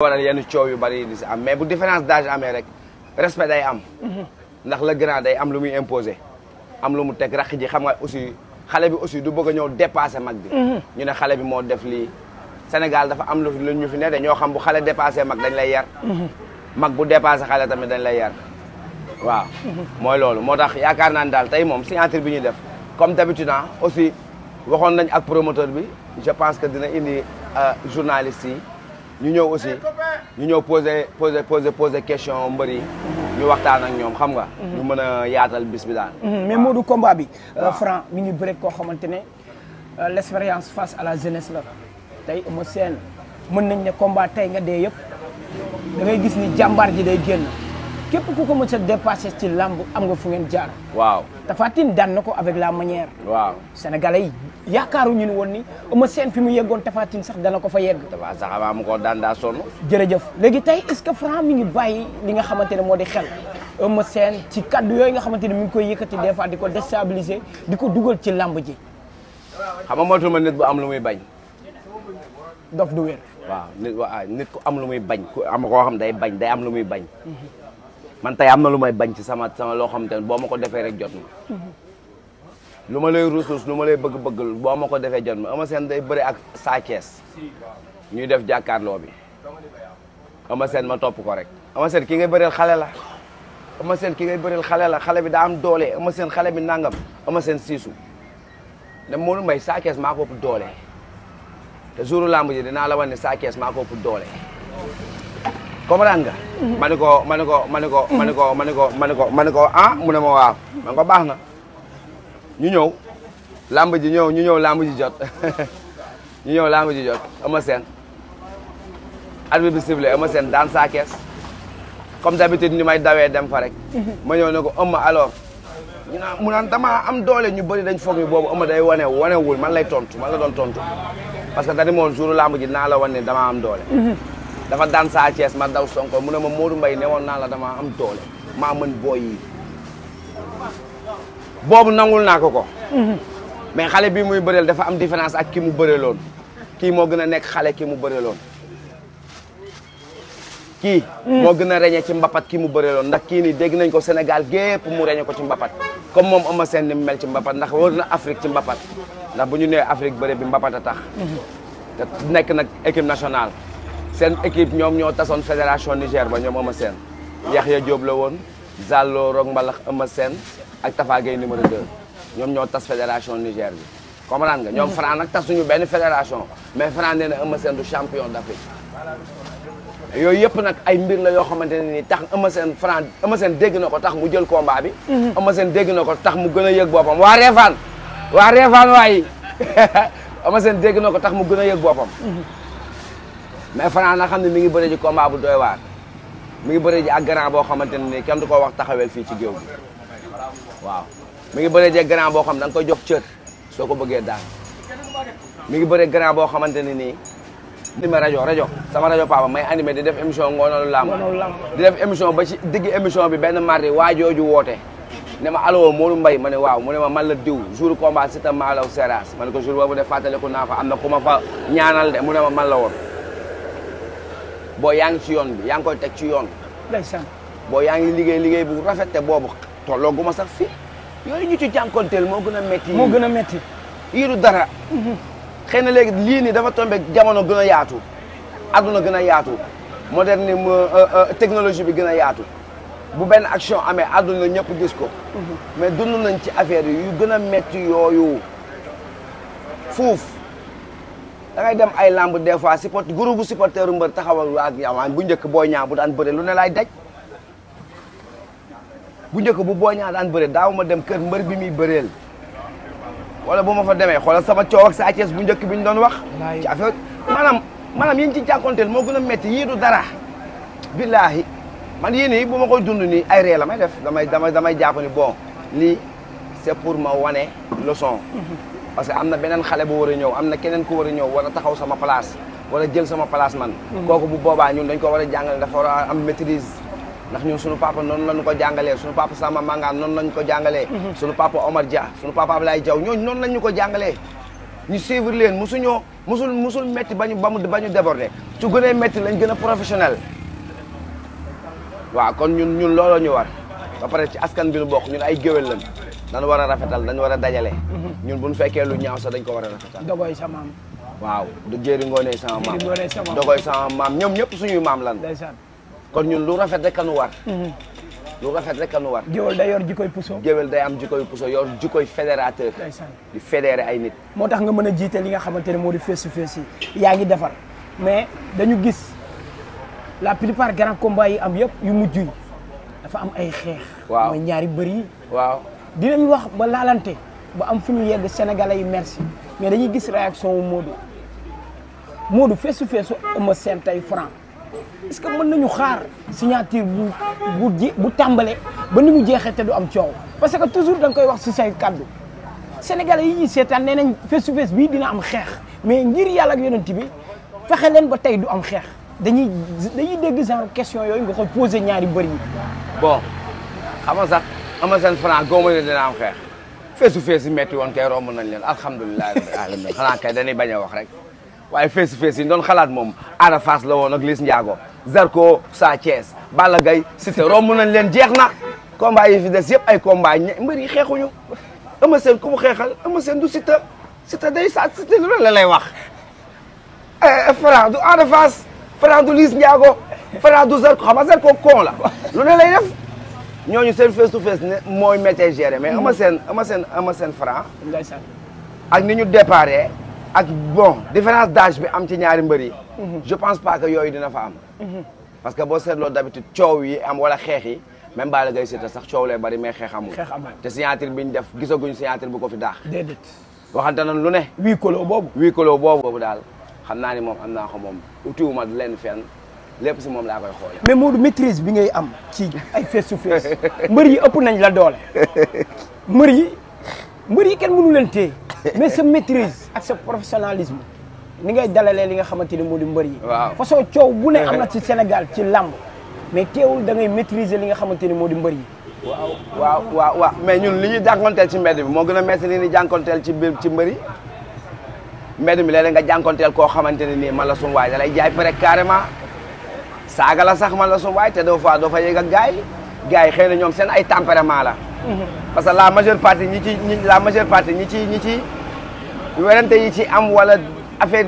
waral yenn coow yu bari di si am mais bu différence d'âge amee rek respect day am ndax le grand day am lu muy imposer am lu mu teg rakk ji xam nga aussi xale bi aussi du bëgg a ñëw dépasser mag bi ñu ne xale bi moo def lii Sénégal dafa am lu ñu fi ne de ñoo xam bu xale dépassé mag dañ lay yar mag bu dépassé xale tamit dañ lay yar waaw mooy loolu moo tax yaakaar naa ne daal tey moom signature bi ñuy def comme d'habitude aussi waxoon nañ ak promoteur bi je pense que dina indi journalistes yi ñu ñëw aussi ñu ñëw poser question mbër yi ñu waxtaan ak ñoom xam nga. ñu mën a yaatal bis bi daal. mais Modou combat bi. Franc mi ngi bëre koo xamante ne l'expérience face à la jeunesse la tey Eumeu Sène mën nañ ne combat tey nga dee yëpp da ngay gis ni jàmbaar ji day génn képp ku ko mën a dépassé ci làmb am nga fu ngeen jaar. waaw Tapha Tine daan na ko avec la manière. waaw Sénégalais yi yaakaaruñu ni woon ni Eumeu Sène fi mu yeggoon Tapha Tine sax dana ko fa yegg. dafa sax avant mu ko daan daa sonn. jërëjëf léegi tey est-ce que Franc mi ngi bàyyi li nga xamante ne moo di xel Eumeu Sène ci kaddu yooyu nga xamante ne mi ngi koy yëkkati des fois di ko déstabiliser di ko dugal ci làmb ji. xam nga moytu ma nit bu am lu muy bañ. dof du wér. waaw nit ku am lu muy bañ ku am koo xam day bañ day am lu muy bañ. man tey am na lu may bañ ci sama loo xam te ne boo ma ko defee rek jot ma. lu ma lay ruus lu ma lay bëgg boo ma ko defee jot ma Eumeu Sène day bëre ak Sa Thiès ñuy def jàkkaarloo bi Eumeu Sène ma topp ko rek Eumeu Sène ki ngay bëreel xale la Eumeu Sène ki ngay bëreel xale la xale bi daa am doole Eumeu Sène xale bi nangam Eumeu Sène siisu ne Modou Mbaye Sa Thiès maa ko ëpp doole te jouru lamb ji dinaa la wan ne Sa Thiès maa ko ëpp doole comprendre nga ma ni ko ah mu ne ma waaw man ko baax na ñu ñëw lamb ji lamb ji jot ñu ñëw lamb ji jot Eumeu Sène arbitre bi sifflé Eumeu Sène daan Sa Thiès comme d'habitude ni may dawee dem fa rek ma ñëw ne ko Eumeu alors ñu naan mu naan dama am doole ñu bëri dañ foog ni boobu Eumeu day wanewul man lay tontu man la doon tontu parce que dañu moon jour lamb ji naa la wan ne dama am doole dafa daan Sa Thiès ma daw Sonko mu ne ma Modou Mbaye ne woon naa la dama am doole maa mën booy yi boobu nangul naa ko mais xale bi muy bëreel dafa am différence ak ki mu bëreeloon kii moo gën a nekk xale ki mu bëreeloon kii moo gën a reñe ci mbapat ki mu bëreeloon ndax kii nii dégg nañ ko Sénégal gépp mu reñe ko ci mbapat comme moom Eumeu Sène ni mu mel ci mbapat ndax wër na Afrique ci mbapat ndax bu ñu nee Afrique bëre bi mbapat a tax te nekk nag équipe nationale seen équipe ñoom ñoo tasoon fédération Niger ba ñoom Eumeu Sène Yaxya Diop la woon Zallo Rock Mbalax Eumeu Sène ak Tafa Gueye numéro 2 ñoom ñoo tas fédération Niger bi comprendre nga ñoom Franc nag tas suñu benn fédération mais Franc nee na Eumeu Sène du champion d'Afrique yooyu yëpp nag ay mbir la yoo xamante ne nii tax Eumeu Sène Franc Eumeu Sène dégg na ko tax mu jël combat bi Eumeu Sène dégg na ko tax mu gën a yëg boppam waa Réfane waayi Eumeu Sène dégg na ko tax mu gën a yëg boppam mais Franc na xam ne mi ngi bëre ji combat bu doy waar mi ngi bëre ji ak grand boo xamante ne nii kenn du ko wax taxawel fii ci géew bi waaw mi ngi bëre ji ak grand boo xam da nga koy jox cër soo ko bëggee daan mi ngi bëre grand boo xamante ne nii ni ma rajo sama rajo papa may animé di def émission ngoonalu lamb di def émission ba ci digg émission bi benn mardi waa jooju woote ne ma allo Modou Mbaye ma ne waaw mu ne ma man la diw jour combat si ta maalaw Seras ma ne ko jour boobu de fàttaliku naa fa am na ku ma fa ñaanal de mu ne ma man la woon boo yaa ngi ci yoon bi yaa ngi koy teg ci yoon ndeysaan boo yaa ngi liggéey bu rafet te boobu tolloogu ma sax fii yooyu ñu ci jànkonteel moo gën a métti moo gën a métti yii du dara xëy na léegi lii nii dafa tombé jamono gën a yaatu adduna gën a yaatu moderne technologie bi gën a yaatu bu benn action amee adduna ñëpp gis ko mais dund nañ ci affaire yi yu gën a métti yooyu fuuf da ngay dem ay lamb des fois groupe supporteru mbër taxawal waa ak yamaan bu njëkk Boy Niang bu daan bëre lu ne laay daj bu njëkk bu Boy Niang daan bëre daaw ma dem kër mbër bi muy bëreel wala bu ma fa demee xoolal sama coow ak Sa Thiès bu njëkk bi ñu doon wax ci affaire maanaam yéen ci jànkonteel moo gën a métti yii du dara billaahi man yii nii bu ma koy dund nii ay ree la may def damay jàpp ni bon lii c'est pour ma wane leçon parce que am na beneen xale bu war a ñëw am na keneen ku war a ñëw war a taxaw sama place wala jël sama place man kooku bu boobaa ñun dañ ko war a jàngale dafa war a am maîtrise ndax ñun suñu papa noonu lañu ko jàngalee suñu papa Samba Mangane noonu lañu ko jàngalee suñu papa Omar Dia suñu papa Ablaye Diaw ñooñu noonu lañu ko jàngalee ñu suivre leen musul métti ba ñu déborder su gënee métti lañ gën a professionnel waaw kon ñun looloo ñu war ba pare ci askan bi nu bokk ñun ay géwél lañ dañu war a rafetal dañu war a dajale ñun bu ñu fekkee lu ñaaw sax dañ ko war a rafetal dogoy sa maam waaw du jéeri ngoonee sama maam Jéeri Ngoone sama maam. dogoy sama maam ñoom ñëpp suñuy maam lan ndeysaan kon ñun lu rafet rek anu war lu rafet rek anu war géwél day yor jikoy puso géwél day am jikoy puso yor jikoy fédérateur ndeysaan di fédéré ay nit moo tax nga mën a jiite li nga xamante ne moo di face to face yi yaa ngi defar mais dañu gis la plupart grand combat yi am yëpp yu mujj yi dafa am ay xeex Waaw. mooy ñaari bëri yi waaw dinañ wax ba laalante ba am fu ñu yegg sénégalais yi merci mais dañuy gis réaction wu Modou face to face Eumeu Sène tey Franc est-ce que mën nañu xaar signature bu tàmbale ba ni mu jeexee te du am coow parce que toujours da nga koy wax si say kaddu sénégalais yi ñuy seetaan nee nañ face to face bii dina am xeex mais ngir yàlla ak yonent bi fexe leen ba tey du am xeex dañuy dégg genre question yooyu nga koy posé ñaari mbër yi. bon xam nga sax Eumeu Sène Franc góob ne dina am xeex face to face yi métti woon kay romb nañ leen alhamdulilah rabbil alamin xanaa kay dañuy bañ a wax rek waaye face to face yi doon xalaat moom Ada Fass la woon ak Liss Ndiago Zarko Sa Thiès Balla Gaye Siteu romb nañ leen jeex na combat yi fi des yëpp ay combat mbër yi xeexuñu Eumeu Sène ku mu xeexal Eumeu Sène du Siteu Siteu day saat Siteu lu la lay wax Franc du Ada Fass Franc du Liss Ndiago Franc du Zarko xam nga Zarko kon la lu ne lay def ñooñu seen face to face ne mooy métier géré mais Eumeu Sène Franc ndeysaan ak ni ñu déparé ak bon différence d'âge bi am ci ñaari mbër yi je pense pas que yooyu dina fa am parce que boo seetloo d'habitude coow yi am wala xeex yi même Balla Gaye Siteu sax coow lay bari mais xeex amul xeex amul. te signature bi ñu def gisaguñ signature bu ko fi daax déedéet waxante nañ lu ne wii kolo boobu. wii kolo boobu daal xam naa ni moom am naa ko moom utiwuma leen fenn lépp si moom laa koy xoole mais Modou maîtrise bi ngay am ci ay face to face mbër yi ëpp nañ la doole mbër yi kenn mënu leen téye mais sa maîtrise ak sa professionnalisme ni ngay dalalee li nga xamante ni moo di mbër yi. waaw façon coow bu ne am na ci Sénégal ci làmb mais teewul da ngay maîtriser li nga xamante ni moo di mbër yi. waaw mais ñun li ñuy jànkonteel ci mbedd bi moo gën a métti li ñuy jànkonteel ci mbër yi mbedd mi léeg-léeg nga jànkonteel koo xamante ne nii man la suñu waay da lay jaay pare carrément saaga la sax man la suñu waay te doo fa yegg ak gars yi xëy na ñoom seen ay tempérament la. parce que la majeure partie ñi ci werante yi ci am wala affaire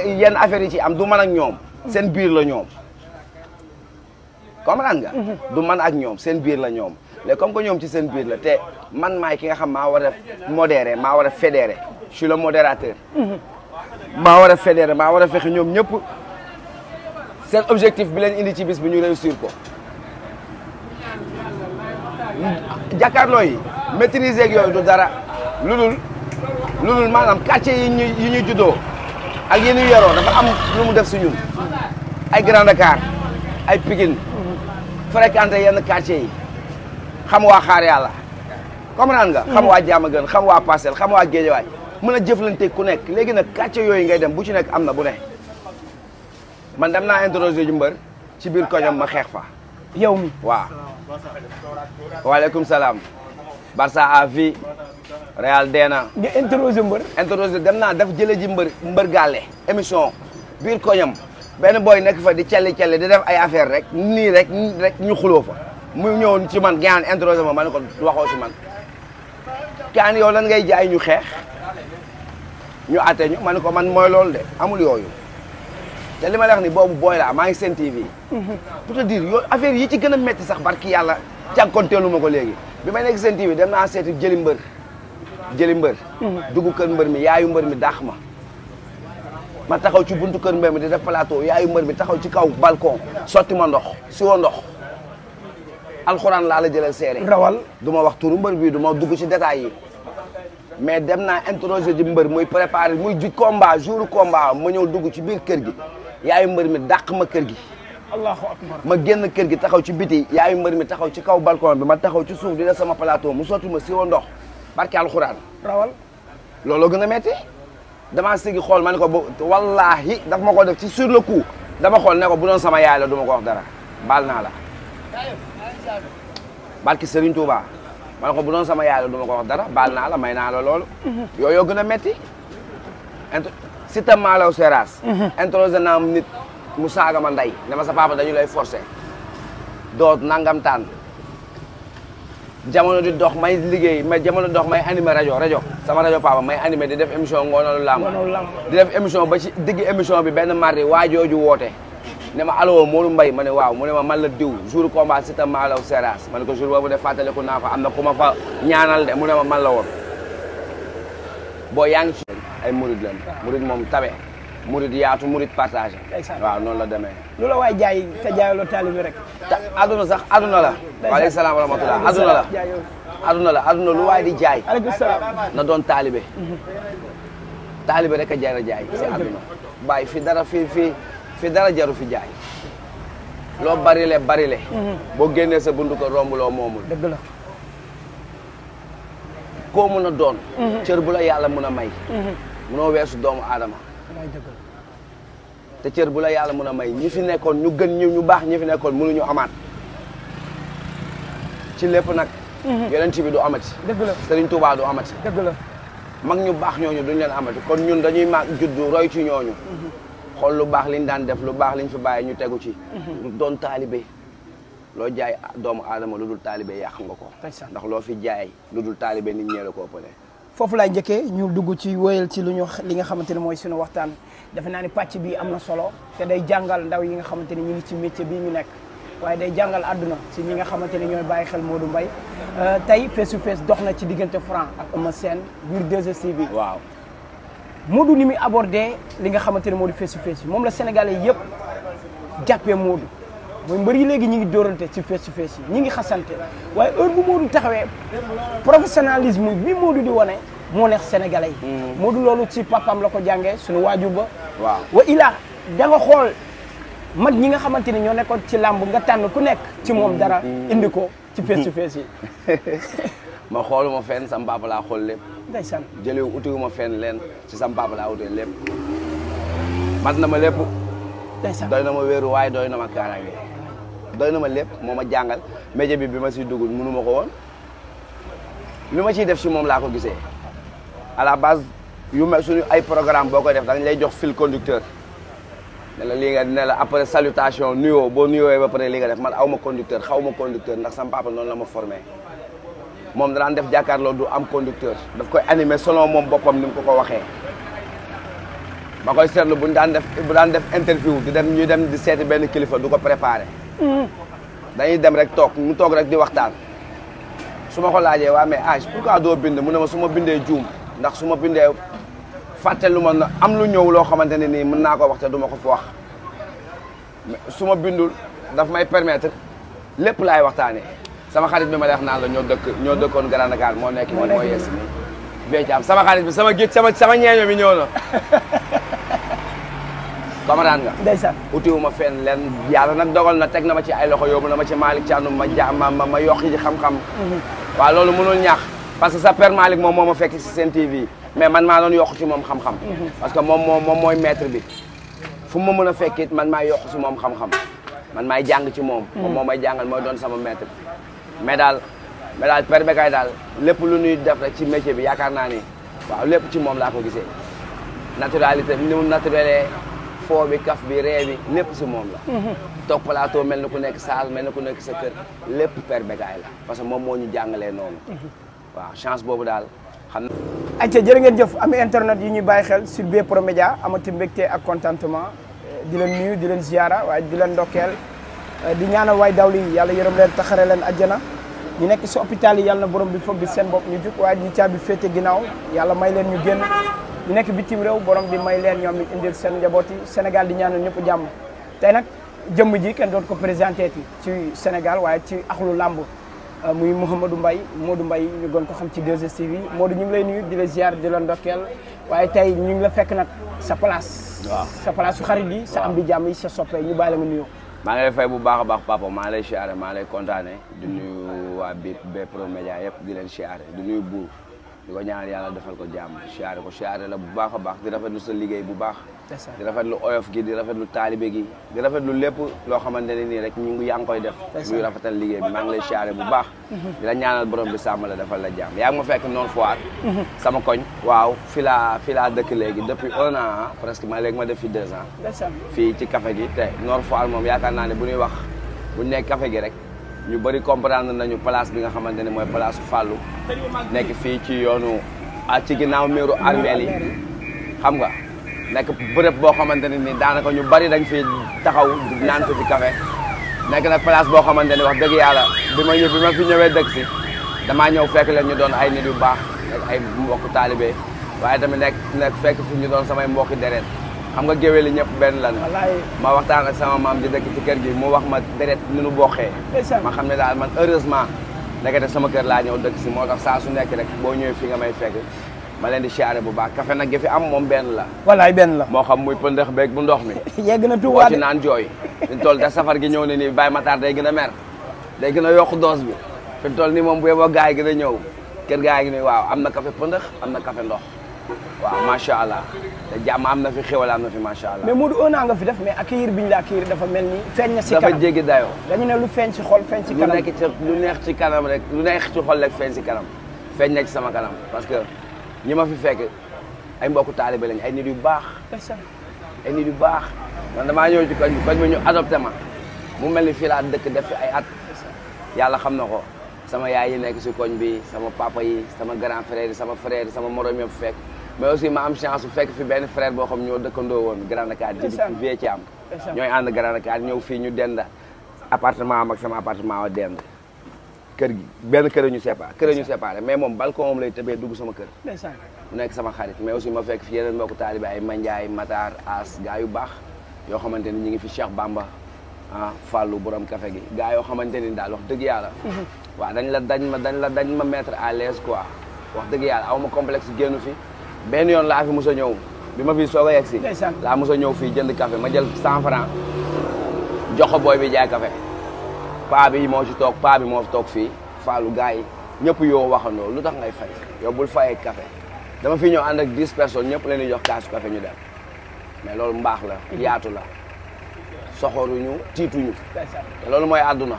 yenn affaire yi ci am du man ak ñoom seen biir la ñoom comprendre nga du man ak ñoom seen biir la ñoom mais comme que ñoom ci seen biir la te man maay ki nga xam maa war a modérer maa war a fédérer je suis le modérateur maa war a fédérer maa war a fexe ñoom ñëpp seen objectif bi leen indi ci bis bi ñu réussir ko jàkkaarloo yi maîtriser ak yooyu du dara lu dul maanaam quartier yi ñuy juddoo ak yi ñuy yoroo dafa am lu mu def si ñun ay Grand Dakar ay Pikine fréquenté yenn quartier yi xam waa Xaar Yàlla comprendre nga xam waa Diamaguène xam waa Parcelles xam waa Guédiawaye mën a jëflante ku nekk léegi nag quartier yooyu ngay dem bu ci nekk am na bu ne man dem naa interroger ju mbër ci biir koñam ma xeex fa yow mi waaw waaleykum salaam Barça à vie Real deena nga interroger mbër. interroger dem naa daf jële ji mbër gàlle émission biir koñam benn boy nekk fa di celli di def ay affaire rek nii rek ñu xuloo fa mu ñëwoon ci man gaan interroger ma ne ko waxoo ci man kaan yow lan ngay jaay ñu xeex ñu atte ñu ma ne ko man mooy loolu de amul yooyu te li ma la wax ni boobu booy laa maa ngi Sen TV pour te dire yooyu affaire yi ci gën a métti sax barki yàlla jànkonteelu ma ko léegi bi may nekk Sen TV dem naa seeti jëli mbër dugg kër mbër mi yaayu mbër mi dàq ma taxaw ci buntu kër mbër mi di def plateau yaayu mbër mi taxaw ci kaw balcon sotti ma ndox si woo ndox alxuraan laa la jëlal seere rawal du ma wax turu mbër bii du ma dugg ci détails yi mais dem naa interroger ji mbër muy préparé muy ji combat jour combat ma ñëw dugg ci biir kër gi yaayu mbër mi dàq ma kër gi allahu akbar ma génn kër gi taxaw ci biti yaayu mbër mi taxaw ci kaw balcon bi ma taxaw ci suuf di def sama plateau mu sotti ma si woo ndox barke alxuraan rawal looloo gën a metti damaa sigi xool ma ne ko wallaahi daf ma ko def ci sur le coup dama xool ne ko bu doon sama yaay la du ma ko wax dara baal naa la barki Serigne Touba ma ne ko bu doon sama yaay la du ma ko wax dara baal naa la may naa la loolu yooyu gën a metti Siteu Malaw Seras. introsé naa nit mu saaga ma ndey ne ma sa papa dañu lay forcer doot nangam taan jamono di dox may liggéey jamono di dox may animé rajo sama rajo papa may animé di def émission ngoonalu làmb di def émission ba ci digg émission bi benn mardi waa jooju woote ne ma allo Modou Mbaye ma ne waaw mu ne ma man la diw jour combat Siteu Malaw Seras ma ne ko jour boobu de fàttaliku naa fa am na ku ma fa ñaanal de mu ne ma man la woon boo yaa ngi ci ay murid lañ murid moom tabe murid yaatu murid partagé waaw noonu la demee lu la waay jaay te jaayaloo taalibe rek aduna sax aduna la waaleykum salaam wa rahmatullah aduna la aduna lu waay di jaay aleykum salaam na doon taalibe taalibe rek a jar a jaay si aduna bàyyi fi dara jaru fi jaay loo barile boo génnee sa bundu ko romb loo moomul dëgg la koo mun a doon cër bu la yàlla mun a may munoo weesu doomu aadama te cër bu la yàlla mun a may ñi fi nekkoon ñu gën ñu baax ñi fi nekkoon mënuñu amaat ci lépp nag yonent bi du amati dëgg la Serigne Touba du amati dëgg la mag ñu baax ñooñu duñ leen amati kon ñun dañuy mag juddu roy ci ñooñu xool lu baax liñ daan def lu baax liñ fi bàyyi ñu tegu ci doon taalibe loo jaay doomu aadama lu dul taalibe yàq nga ko ndax loo fi jaay lu dul taalibe nit ñee la ko ëppale foofu laay njëkkee ñu dugg ci wóyal ci li nga xamante ne mooy suñu waxtaan defe naa ni pàcc bi am na solo te day jàngal ndaw yi nga xamante ni ñu ngi ci métier bii ñu nekk waaye day jàngal àdduna si ñi nga xamante ni ñooy bàyyi xel Modou Mbaye tey face to face dox na ci diggante Franc ak Eumeu Sène biir 2STV waaw Modou ni muy abordé li nga xamante ne moo di face to face bi moom la Sénégalais yëpp jàppee Modou mooy mbër yi léegi ñi ngi dóorante ci face to face yi ñi ngi xasante waaye heure bu Modou taxawee professionnalisme bi Modou di wane moo neex Sénégalais yi Modou loolu ci papam la ko jàngee suñu waajur ba waaw wa ilaa da nga xool mag ñi nga xamante ni ñoo nekkoon ci làmb nga tànn ku nekk ci moom dara indi ko ci face to face yi ma xooluma fenn sam papa laa xool lépp ndeysaan jëlewu utiwuma fenn leen ci sam papa laa utee lépp mat na ma lépp ndeysaan doy na ma wéeru waaye doy na ma kaaraange doy na ma lépp moo ma jàngal métier bi ma siy dugg mënu ma ko woon li ma ciy def si moom laa ko gisee à la base yu mel suñu ay programme boo koy def dañ lay jox fil conducteur ne la lii nga ne la après salutation nuyoo boo nuyoowee ba pare li nga def man aw ma conducteur xaw ma conducteur ndax sama papa noonu la ma formé moom danaan def jàkkaarloo du am conducteur daf koy animé selon moom boppam ni mu ko waxee ba koy seetlu bu daan def interview ñuy dem di seeti benn kilifa du ko préparé dañuy dem rek toog mu toog rek di waxtaan su ma ko laajee waa mais âge pourquoi doo bind mu ne ma su ma bindee juum ndax su ma bindee fàtte lu ma am lu ñëw loo xamante ne nii mën naa ko wax te du ma ko fi wax su ma bindul daf may permettre lépp laay waxtaanee sama xarit bi ma lay wax naan la ñoo dëkkoon Grand Dakar moo nekk nii moo yes nii Bécaam sama xarit bi sama géej sama ñeeño bi ñëw na comprendre nga ndeysaan utiwuma fenn leen yàlla nag dogal na teg na ma ci ay loxo yóbbu na ma ci Malick Thiandoum ma yokk ci xam-xam waaw loolu mënul ñaax parce que sa père Malick moom moo ma fekk ci Sen TV mais man maa doon yokk ci moom xam-xam parce que moom mooy maître bi fu ma mën a fekkit man maa yokk ci moom xam-xam man maay jàng ci moom moo may jàngal mooy doon sama maître mais daal Père Bécaye daal lépp lu ñuy def rek ci métier bi yaakaar naa ni waaw lépp ci moom laa ko gisee naturalité ni mu naturelé foo bi kaf bi ree bi lépp si moom la toog plateau mel na ku nekk saal mel na ku nekk sa kër lépp Père Bécaye la parce que moom moo ñu jàngalee noonu waaw chance boobu daal xam na ayca jërë ngeen jëf ami internet yi ñuy bàyyi xel sur Bprod Média amati mbégte ak contentement di leen nuyu di leen ziara waaye di leen ndokkeel di ñaanal waay dawli yàlla yërëm leen taxare leen àjjana ñu nekk si hôpital yi yàlla na borom bi fëgg seen bopp ñu jug waaye ñu caabi féete ginnaaw yàlla may leen ñu génn ñu nekk bitim réew borom bi may leen ñoom ñu indil seen njaboot yi Sénégal di ñaanal ñëpp jàmm tey nag jëmm ji kenn doon ko présenté ci Sénégal waaye ci axlu làmb muy Modou Mbaye ñu gën ko xam ci 2STV Modou ñu ngi lay nuyu di la ziar di la ndokkeel waaye tey ñu ngi la fekk nag sa place waaw sa place su xarit yi sa am di jàmm yi sa soppe ñu bàyyi la nga nuyoo maa ngi lay fay bu baax a baax papa maa lay siyaare maa lay kontaane di nuyu waa Bprod Média yëpp di leen siyaare di nuyu buur di ko ñaanal yàlla defal ko jàmm siyaare la bu baax a baax di rafetlu sa liggéey bu baax di rafetlu oyof gi di rafetlu taalibe gi di rafetlu lépp loo xamante ne nii rek ñu ngi yaa ngi koy def muy rafetal liggéey bi maa ngi lay siyaare bu baax di la ñaanal borom bi sàmm la defal la jàmm yaa ngi ma fekk Nord Foire sama koñ waaw fi laa dëkk léegi depuis 1 an presque léegi ma def fi 2 ans fii ci café gi te Nord Foire moom yaakaar naa ne bu ñuy wax bu nekk café gi rek ñu bëri comprendre nañu place bi nga xamante ne mooy place Fallou nekk fii ci yoonu ci ginnaaw miiru armeel yi xam nga nekk bërëb boo xamante ne ni daanaka ñu bëri dañ fi taxaw naan fi café nekk nag place boo xamante ne wax dëgg yàlla bi ma fi ñëwee dëkk si damaa ñëw fekk leen ñu doon ay nit yu baax nekk ay mbokku taalibe waaye tamit nekk fekk fi ñu doon samay mbokki deret xam nga géwél yi ñëpp benn lan ma waxtaan ak sama maam di dëkk ci kër gi mu wax ma deret ni nu bokkee ma xam ne daal man heureusement nekkate sama kër laa ñëw dëkk si moo tax saa su nekk rek boo ñëwee fi nga may fekk ma leen di siyaare bu baax café nag gi fi am moom benn la wallaay benn la moo xam muy pëndëx beeg bu ndox mi yegg na tuuba ci naan jooy fi toll te safar gi ñëw ne nii Baye Matar day gën a mer day gën a yokk doos bi fi toll nii moom bu yeboo gars yi gën a ñëw kër gars yi nii waaw am na café pëndëx am na café ndox waaw macha allah te jàmm am na fi xéwal am na fi macha allah. mais Modou 1 an nga fi def mais accueillir biñ la accueillir dafa mel ni. feeñ na si kanam dafa jéggi dayoo. dañu ne lu feeñ si xol feeñ si kanam. lu neex ci kanam rek lu neex ci xol rek feeñ si kanam feeñ na ci sama kanam parce que ñi ma fi fekk ay mbokku taalibe lañ ay nit yu baax. ay nit yu baax man damaa ñëw ci koñ bi ñu adopté ma mu mel ni fii laa dëkk def fi ay at yàlla xam na ko sama yaay yi nekk si koñ bi sama papa yi sama grand frère yi sama frère yi sama morom yëpp fekk. mais aussi ma am chance su fekk fi benn frère boo xam ñoo dëkkandoo woon Grand Dakar ji vie ci am ñooy ànd Grand Dakar ñëw fii ñu dend appartement am ak sama appartement wa dend kër gi benn kër ñu séparé mais moom balcon moom lay tëbee dugg sama kër mu nekk sama xarit mais aussi ma fekk fi yeneen mbokku taalibe ay Mandiaye Matar As gaa yu baax yoo xamante ni ñu ngi fi Cheikh Bamba Fallou borom café gi gaa yoo xamante ni daal wax dëgg yàlla waaw dañ ma mettre à l'aise quoi wax dëgg yàlla aw ma complexe génn fi benn yoon laa fi mos a ñëw bi ma fi soog a yegg si laa mos a ñëw fii jënd café ma jël 100 francs jox ko booy bi jaay café paa bi moo ci toog paa bi moo fi toog fii Fallou gars yi ñëpp yoo waxandoo lu tax ngay fay yow bul fayee café dama fi ñëw ànd ak 10 personnes ñëpp leen di jox kaasu café ñu dem mais loolu mbaax la yaatu la soxoruñu tiituñu te loolu mooy àdduna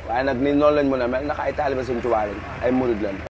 waaye nag ni noonu lañ mën a mel ndax ay taalibe Sëñ Tuubaa lañ ay murid lañ